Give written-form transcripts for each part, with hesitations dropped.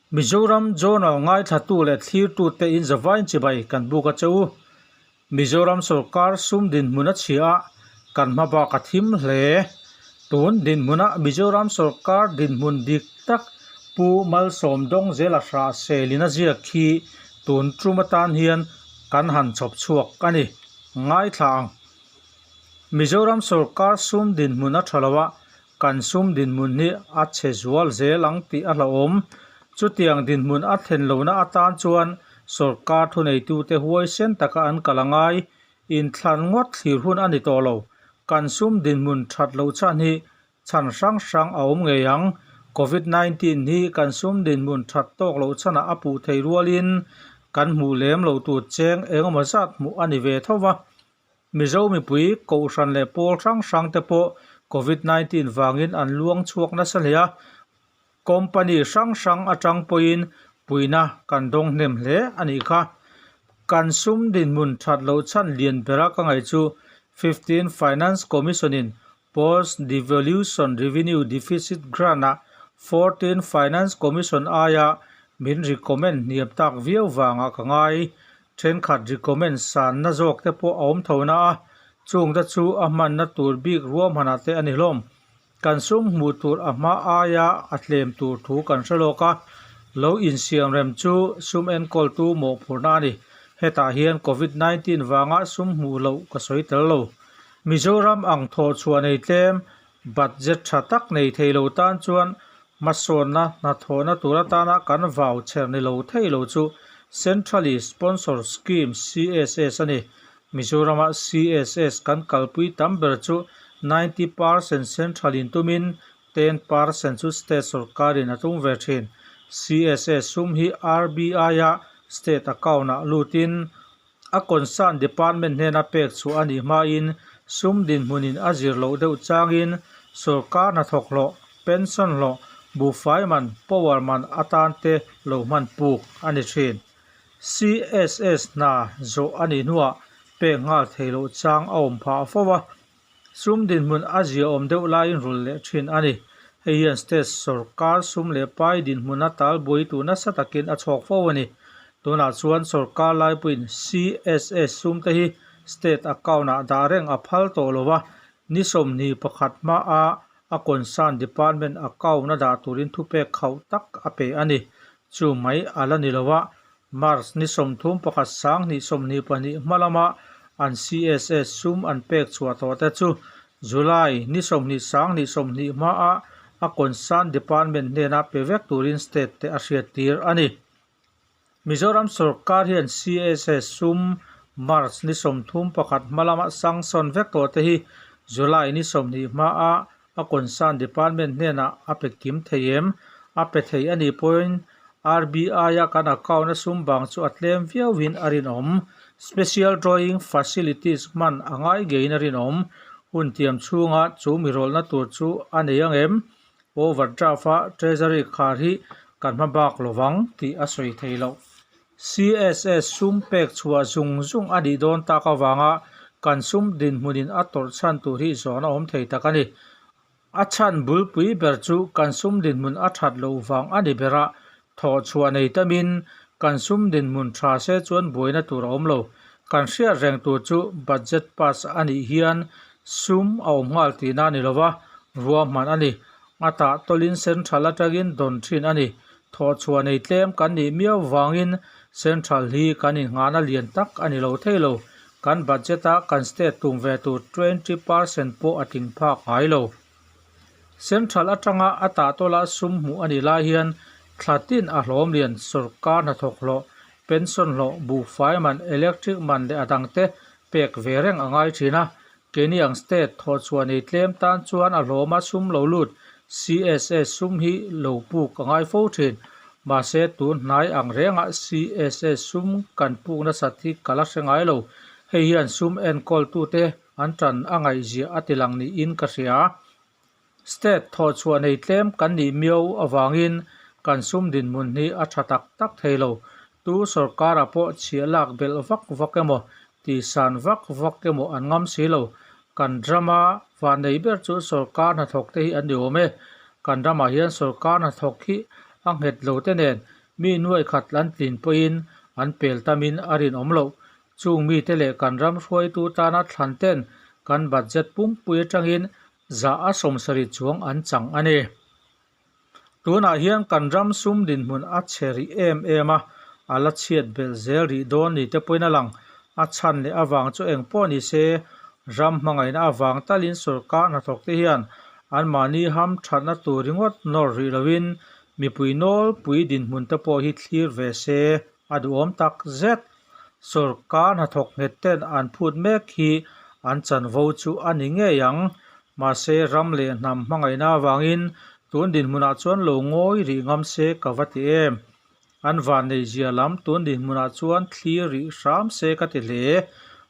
Mizoram Journal ngaithlatu leh thlirtute in zavain chibai kan buk a che u. Mizoram sorkar sum dinhmun a chhia a, kan hma bak a thim hle. Tun dinhmuna Mizoram sorkar dinhmun dik tak Pu Malsawm Dawngzela Hrahselin a ziak khi tun tum atan hian kan han chhawp chhuak a ni. Ngaithla ang. Mizoram sorkar sum dinhmun a tha lo a, kan sum dinhmun hi a chhe zual zel ang tih a hlauhawm. Chutiang dinhmun a thlen lohna atan chuan sorkar thuneitute huaisen taka an kal a ngai. Inthlan ngawt thlir hun a ni tawh lo. Kan sum dinhmun that loh chhan hi chhan hrang hrang a awm ngei ang. Covid 19 hi kan sum dinhmun that tawk loh chhanah a puh thei rualin kan hmuh lem loh tur cheng engemaw zat hmuh a ni ve tho va. Mizo mipui kohhran leh pawl hrang hrang te pawh Covid 19 vangin an luang chhuak nasa hle a, company hrang hrang atang pawhin puihna kan dawng hnem hle a nih kha. Kan sum dinhmun that loh chhan lian bera ka ngaih chu 15 Finance Commission in Post Devolution Revenue Deficit Grant ah 14 Finance Commission aia min recommend hniam tak viau vangah ka ngai. Thenkhat recommend sanna zawk te pawh a awm tho na a, chungte chu a hmanna tur bik ruahmanah te a ni hlawm. Kan sum hmuh tur a hma aia a tlem tur thu kan hre lawk a, lo insiamrem chu sum enkawltu mawhphurhna a ni. Hetah hian Covid 19 vanga sum hmuh loh ka sawi tel lo. Mizoram ang thawhchhuah nei tlem, budget tha tak nei thei lo tan chuan hmasawnna hnathawhna tur atana kan vau chher ni lo thei lo chu Centrally Sponsored Scheme, CSS, a ni. Mizorama CSS kan kalpui tam ber chu 90% Central in tumin 10% chu State sawrkarin a tum ve thin. CSS sum hi RBI-a State account-ah lutin A concern department hnena pek chhuah a nih hmain sum dinhmunin a zir loh deuh changin sawrkar hnathawk hlawh, pension hlawh, buhfai man, power man atan te lo hman puk a ni thin. CSS hna zawh a nih hnuah pek nghal thei loh chang a awm phah fo a, sum dinhmun a ziaawm deuh laiin rul leh thin a ni. Hei hian state sawrkar sum leh pai dinhmuna talbuai tur nasa takin a chhawk fo a ni. Tunah chuan sawrkar laipuiin CSS sum te hi state account-ah dah reng a phal tawh lo va, ni 21 hmaa a concern department account-a dah turin thupek khauh tak a pe a ni. Chu mai a la ni lo a, March ni 31 2022 hma lama an CSS sum an pek chhuah tawh te chu July ni 20 2020 hmaa a concern department hnena pe vek turin state te a hriattir a ni. Mizoram sorkar hian CSS sum March ni 31 hma lama sanction vek tawh te hi July ni 20 hmaa a concern department hnenah a pe kim thei em? A pe thei a nih pawhin RBI-a kan account-a sum bang chu a tlem viauin a rinawm. Special drawing facilities hman a ngai ngeiin a rinawm. Hun tiam chhunga chu mi rawlhna tur chu a nei ang em? Overdraft-a Treasury khar hi kan hma bak lovang tih a sawi thei loh. CSS sum pek chhuah zung zung a nih dawn tak avanga kan sum dinhmunin a tawrh chhan tur hi zawn a awm thei tak a ni. A chhan bulpui ber chu kan sum dinhmun a that loh vang a ni ber a, thawh chhuah nei tamin kan sum dinhmun tha se chuan buaina tur a awm lo. Kan hriat reng tur chu budget pass a nih hian sum a awm nghal tihna a ni lo va, ruahman a ni. A tah tawlin central atangin dawn thin a ni. Thawhchhuah nei tlem kan nih miau vangin central hi kan innghahna lian tak a ni lo thei lo. Kan budget a kan state tum ve tur 20% pawh a tling phak ngai lo. Central atanga a tah tawla sum hmuh a nih lai hian thla tin a hlawm lian sorkar hnathawk hlawh, pension hlawh, buhfai man, electric man leh a dangte pek ve reng a ngai thin a. Keini ang state thawhchhuah nei tlem tan chuan a hlawma sum lo lut CSS sum hi lo puk a ngai fo thin. Mahse tun hnai ang rengah CSS sum kan puk nasat hi ka la hre ngai lo. Hei hian sum enkawltute an tan a ngaihziah a tilang niin ka hria. State thawhchhuah nei tlem kan nih miau avangin kan sum dinhmun hi a tha tak tak thei lo. Tu sorkarah pawh chhiah lak belh vak vak emaw, tihsan vak vak emaw an ngam si lo. Kan rama van nei ber chu sorkar hnathawk te hi an ni awm e. Kan ramah hian sorkar hnathawk hi a nghet lo te nen. Mi nuai khat an tlin pawhin an pel tamin a rinawm loh. Chung mite leh kan ram hruaitu tana thlan ten kan budget pumpui atangin 70% chuang an chang a ni. Tunah hian kan ram sum dinhmun a chhe rih em em a, a la chhiat belh zel rih dawn ni te pawhin a lang. A chhan leh avang chu eng pawh ni se, ram hmangaihna avang talin sorkar hnathawk te hian anmahni ham thatna tur ringawt nawr rih loin mipui nawlpui dinhmun te pawh hi thlir ve se a duhawm tak zet. Sorkar hnathawk nghet ten an phut mek hi an chanvo chu a ni ngei ang. Mahse, ram leh hnam hmangaihna avangin tun dinhmunah chuan lo ngawi rih ngam se ka va ti em. An vannei zia lam tun dinhmunah chuan thlir rih hram se ka ti hle.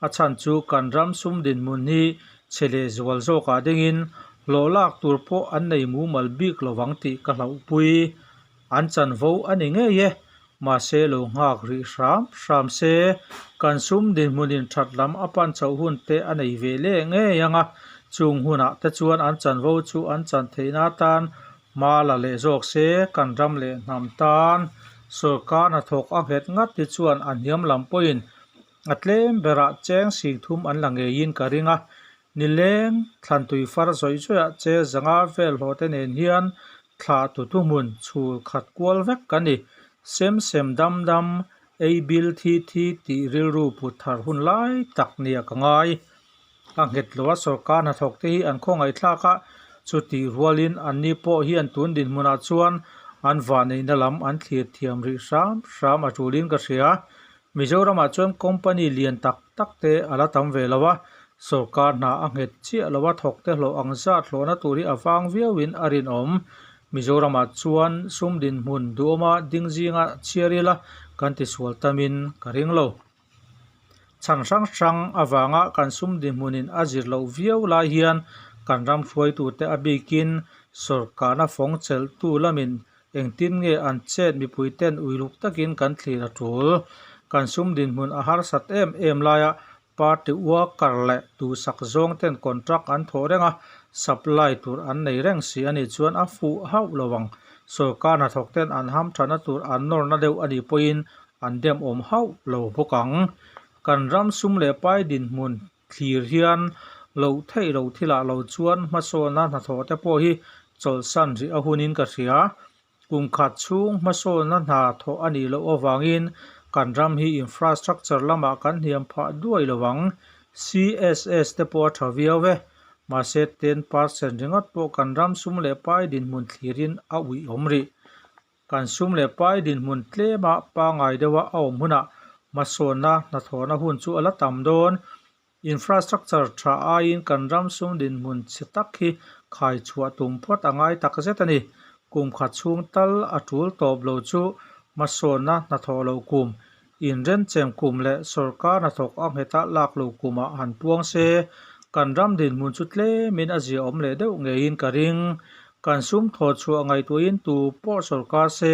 A chhan chu kan ram sum dinhmun hi chhe leh zual zawkah dingin hlawh lak tur pawh an nei mumal bik lovang tih ka hlauhpui. An chanvo a ni ngei e, mahse lo nghak rih hram hram se, kan sum dinhmunin that lam a pan chhoh hun te a nei ve leh ngei ang a, chung hunah te chuan an chanvo chu an chan theihna atan hma la leh zawk se, kan ram leh hnam tan sorkar hnathawk a nghet ngat hi chuan a hniam lam pawhin a tlem berah cheng sing thum an la ngeiin ka ring a, Nileng, thlantui far zawih zawihah che zanga vel hlawh te nen hian thlah tu thuhmun chhul khat kual vek ka ni. Sem sem dam dam, ei bil thi thi tih rilru put thar hun lai tak nia ka ngai. A nghet lo a sorkar hnathawk te hi an khawngaihthlak a, chutih rualin anni pawh hian tun dinhmunah chuan an vahneihna lam an thlir thiam rih hram hram a tulin ka hria. Mizoramah chuan company lian tak tak te a la tam ve lo a, sorkar hna a nghet chiah lo a, thawk te hlawh ang zat hlawhna tur hi a vang viauin a rinawm. Mizoramah chuan sum dinhmun duhawma ding zinga chhiar ila kan tisual tamin ka ring lo. Chhan hrang hrang avanga kan sum dinhmunin a zir loh viau lai hian kan ram hruaitute a bikin sorkarna fawng chelhtu lamin Engtin nge an chet mipui ten uiluk takin kan thlir a tul? Kan sum dinhmun a harsat em em laia party worker leh duhsak zawng ten contract an thawh reng a, supply tur an nei reng si a nih chuan a fuh hauh lo ang. Sorkar hnathawk ten an hamthatna tur an nawrna deuh a nih pawhin an dem awm hauh lo bawk ang. Kan ram sum leh pai dinhmun thlir hian loh theih loh thilah lo chuan hmasawnna hnathawh te pawh hi chawlhsan rih a hunin ka hria. Kum khat chhung hmasawnna hna thawh a nih loh avangin kan ram hi infrastructure lamah kan hniam phah duai lo ang. CSS te pawh a tha viau e. Mahse 10% ringawt pawh kan ram sum leh pai dinhmun thlirin a uih awm rih. Kan sum leh pai dinhmun tlema pangngai deuha a awm hunah hmasawnna hnathawhna hun chu a la tam dawn. Infrastructure tha aiin kan ram sum dinhmun chhe tak hi khai chhuah tum phawt a ngai tak zet a ni. Kum khat chhung tal a tul tawp lo chu hmasawnna hnathawh loh kum, inrenchem kum leh sorkar hnathawk a ngheta lak lo kumah han puang se, kan ram dinhmun chu tlemin a ziaawm leh deuh ngeiin ka ring. Kan sum thaw chhuah ngaihtuahin tu pawh sorkar se,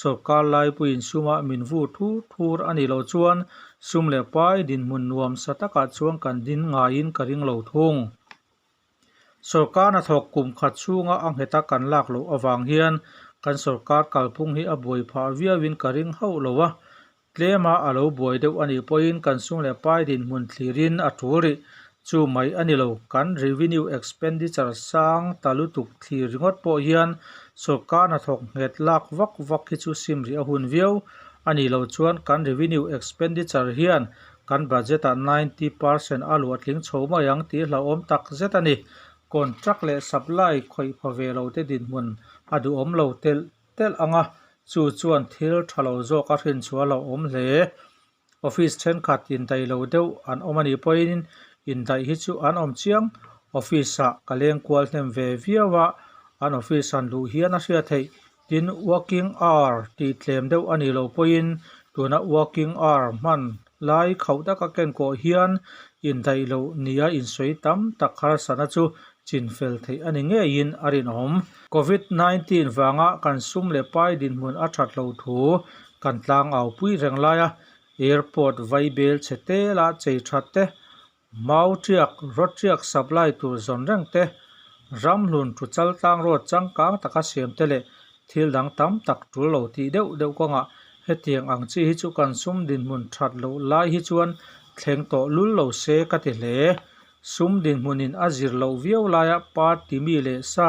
sorkar laipuiin suma min vu thur thur a nih loh chuan sum leh pai dinhmun nuam sa takah chuan kan din ngaiin ka ring lo thung. Sorkar hnathawk kum khat chhunga a ngheta kan lak loh avang hian kan sorkar kalphung hi a buai phah viauin ka ring hauh lo a, Tlema a lo buai deuh a nih pawhin kan sum leh pai dinhmun thlirin a tul rih. Chu mai a ni lo, kan revenue expenditure sang ta lutuk thlir ringawt pawh hian sorkar hnathawk nghet lak vak vak hi chu sim rih a hun viau a nih loh chuan kan revenue expenditure hian kan budget-ah 90% a luah tling chho mai ang tih hlauhawm tak zet a ni. Contract leh supply khawih pha ve lo te dinhmun a duhawm lo telh telh ang a, chu chuan thil tha lo zawk a hrin chhuah a lo awm hle. Office thenkhat indaih lo deuh an awm a nih pawhin indaih hi chu an awm chiang. Office ah ka leng kual hnem ve viau a, an office han luh hian a hriat theih. Tin, working hour tih tlem deuh a nih loh pawhin tuna working hour hman lai khauh taka ken kawh hian indaih loh nia insawi tam tak harsatna chu chinfel theih a ni ngeiin a rinawm. Covid 19 vanga kan sum leh pai dinhmun a that lo thu kan tlang au pui reng lai a, airport vaibel chhe tela chei that te, mau tiak, rawt tiak supply tur zawn reng te, ramhlun thu chal tlang road changkang taka siam te leh. Thil dang tam tak tul lo tih deuh deuh kawngah hetiang ang chi hi chu kan sum dinhmun that loh lai hi chuan thleng tawh lul lo se ka ti hle. Sum dinhmunin a zir loh viau laia party mi leh sa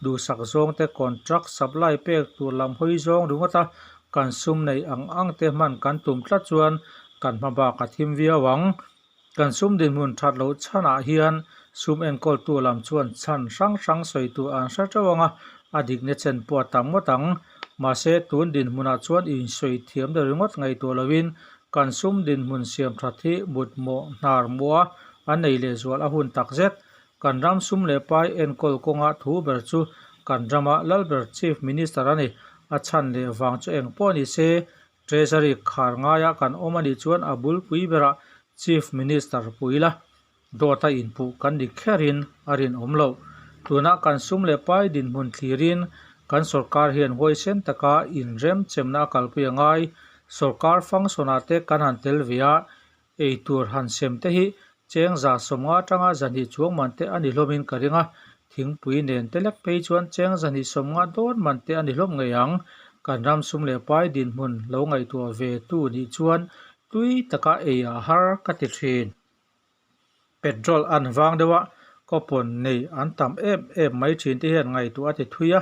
duhsak zawngte contract supply pek tur lam hawi zawng ringawta kan sum neih ang ang te hman kan tum tlat chuan kan hma bak a thim viau ang. Kan sum dinhmun that loh chhanah hian sum enkawltu lam chuan chhan hrang hrang sawi tur an hre teuh ang a, a dikna chen pawh a tam ngawt ang. Mahse, tun dinhmunah chuan insawi thiam deuh ringawt ngaihtuah loin kan sum dinhmun siam that hi mutmawh hnar hmuha a nei lehzual a hun tak zet. Kan ram sum leh pai enkawl kawnga thu ber chu kan rama Lalber Chief Minister a ni. A chhan leh vang chu eng pawh ni se, Treasury khar ngaia kan awm a nih chuan a bulpui berah Chief Minister pui la, dawt a inpuh kan ni kherin a rinawm loh. Tunah kan sum leh pai dinhmun thlirin kan sorkar hian huaisen taka inremchemna a kalpui a ngai. Sorkar function ah te kan han tel ve a, Ei tur han sem te hi cheng 150 atanga 200 chuang man te a ni hlawmin ka ring a, thingpui nen te lek phei chuan cheng 250 dawn man te a ni hlawm ngei ang. Kan ram sum leh pai dinhmun lo ngaihtuah ve tu nih chuan tui taka ei a har ka ti thin. Petrol an vang deuh a, coupon nei an tam em em mai thin te hian ngaihtuah a ti thui a,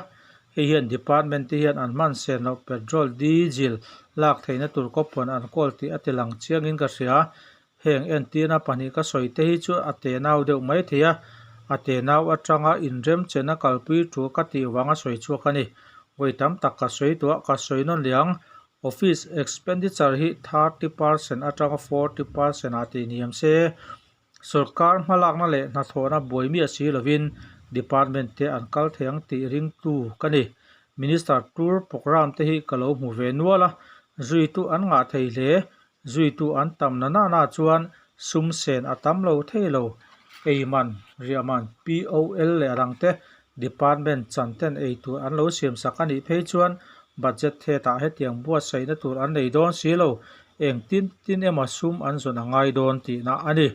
Hei hian department te hian an hman sen loh petrol, diesel lak theihna tur coupon an kawl tih a ti lang chiangin ka hria. Heng entirna pahnih ka sawi te hi chu a tenau deuh mai thei a, a tenau atanga inremchena kalpui thu ka tih vanga sawi chhuak a ni. Vawi tam tak ka sawi tawh a, ka sawi nawn leh ang. Office expenditure hi 30% atanga 40% ah tih niam se. Sorkar hmalakna leh hnathawhna buai miah si lovin department te an kal thei ang tih ringtu ka ni. Minister tour programme te hi ka lo hmu ve nual a, zuitu an ngah thei hle. Zuitu an tam na nana chuan sum sen a tam lo thei lo. Eiman, riahman, POL leh a dang te department chan ten ei tur an lo siam sak a nih phei chuan budget thetah hetiang buatsaihna tur an nei dawn si lo. Eng tin tin emaw sum an zawn a ngai dawn tihna a ni.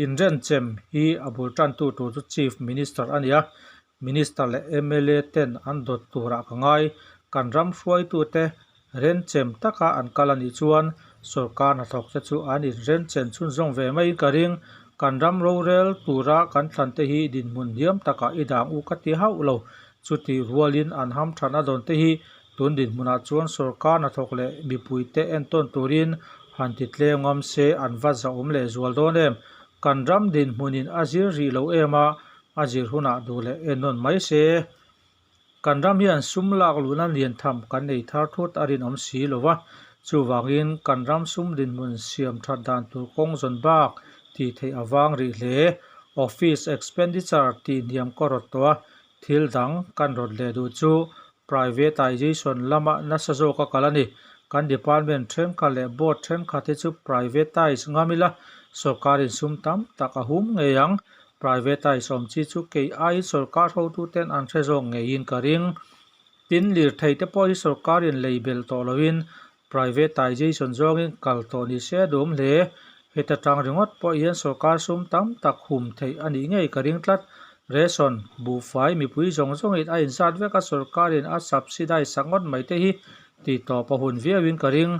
Inrenchem hi a bul tantu tur chu Chief Minister a ni a, Minister leh mla ten an dawt turah ka ngai. Kan ram hruaitute renchem taka an kal a nih chuan sorkar hnathawk te chu an inrenchem chhunzawm ve maiin ka ring. Kan ram rorel tura kan thlan te hi dinhmun hniam takah i dang u ka ti hauh lo. Chutih rualin an hamthatna dawn te hi Tun dinhmunah chuan sorkar hnathawk leh mipuite entawn turin han ti tlem ngam se an va zahawm leh zual dawn em? Kan ram dinhmunin a zir rih lo em a, a zir hunah duh leh ennawn mai se. Kan ram hian sum lak luhna lian tham kan nei thar thut a rinawm si lo va, chuvangin kan ram sum dinhmun siam that dan tur kawng zawn bak tih theih a vang rih hle. Office expenditure tih hniam ka rawt tawh a, Thil dang kan rawt leh duh chu privatization lama nasa zawka kal a ni. Kan department thenkhat leh board thenkhat hi chu privatize ngam ila sorkarin sum tam tak a hum ngei ang. Privatize awm chi chu kei aiin sorkar hotuten an hre zawk ngeiin ka ring. Tin, lirthei te pawh hi sorkarin lei bel tawh loin Privatization zawngin kal tawh ni se a duhawm hle. Heta tang ringawt pawh hian sorkar sum tam tak hum theih a nih ngei ka ring tlat. Ration, buhfai, mipui zawng zawngin a inzat vek a sorkarin a subsidize sak ngawt mai te hi ti tawp a hun viauin ka ring.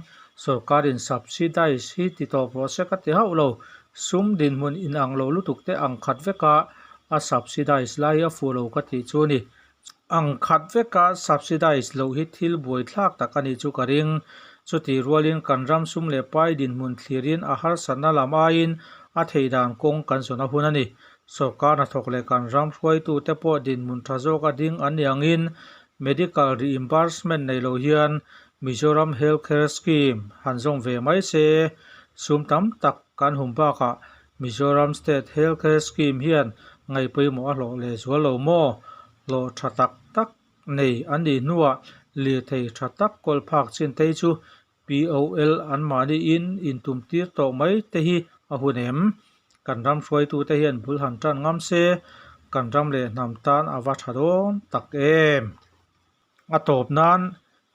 Sorkarin subsidize hi ti tawp rawh se ka ti hauh lo. Sum dinhmun inang lo lutuk te ang khat veka a subsidize lai hi a fuh lo ka tih chu a ni. Ang khat veka subsidize loh hi thil buaithlak tak a nih chu ka ring. Chutih rualin kan ram sum leh pai dinhmun thlirin a harsatna lam aiin a theih dan kawng kan zawn a hun a ni. Sorkar hnathawk leh kan ram hruaitute pawh dinhmun tha zawka ding an nih angin medical reimbursement nei lo hian Mizoram Health Care Scheme han zawng ve mai se. Sum tam tak kan hum bakah Mizoram State Health Care Scheme hian ngaihpawimawh a hlawh leh zual lo maw? Hlawh tha tak tak nei an nih hnuah lirthei tha tak kawl phak chin te hi chu POL anmahniin intum tir tawh mai te hi a hun em? Kan ram hruaitute hian bul han tan ngam se, kan ram leh hnam tan a va tha dawn tak em? A tawp nan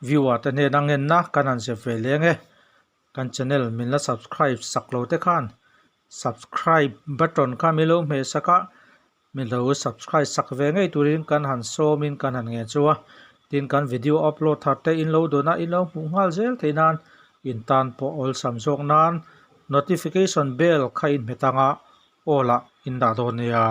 viewer te hnena ngenna kan han zep ve leng e. Kan channel min la subscribe sak lo te khan subscribe button kha min lo hmeh sak a, min lo subscribe sak ve ngei turin kan han sawmin kan han ngen chu a. Tin kan video upload thar te in lo dawn a in lo hmuh nghal zel theih nan in tan pawh awlsam zawk nan notification bell kha in hmet anga aw lah in dah dawn nia.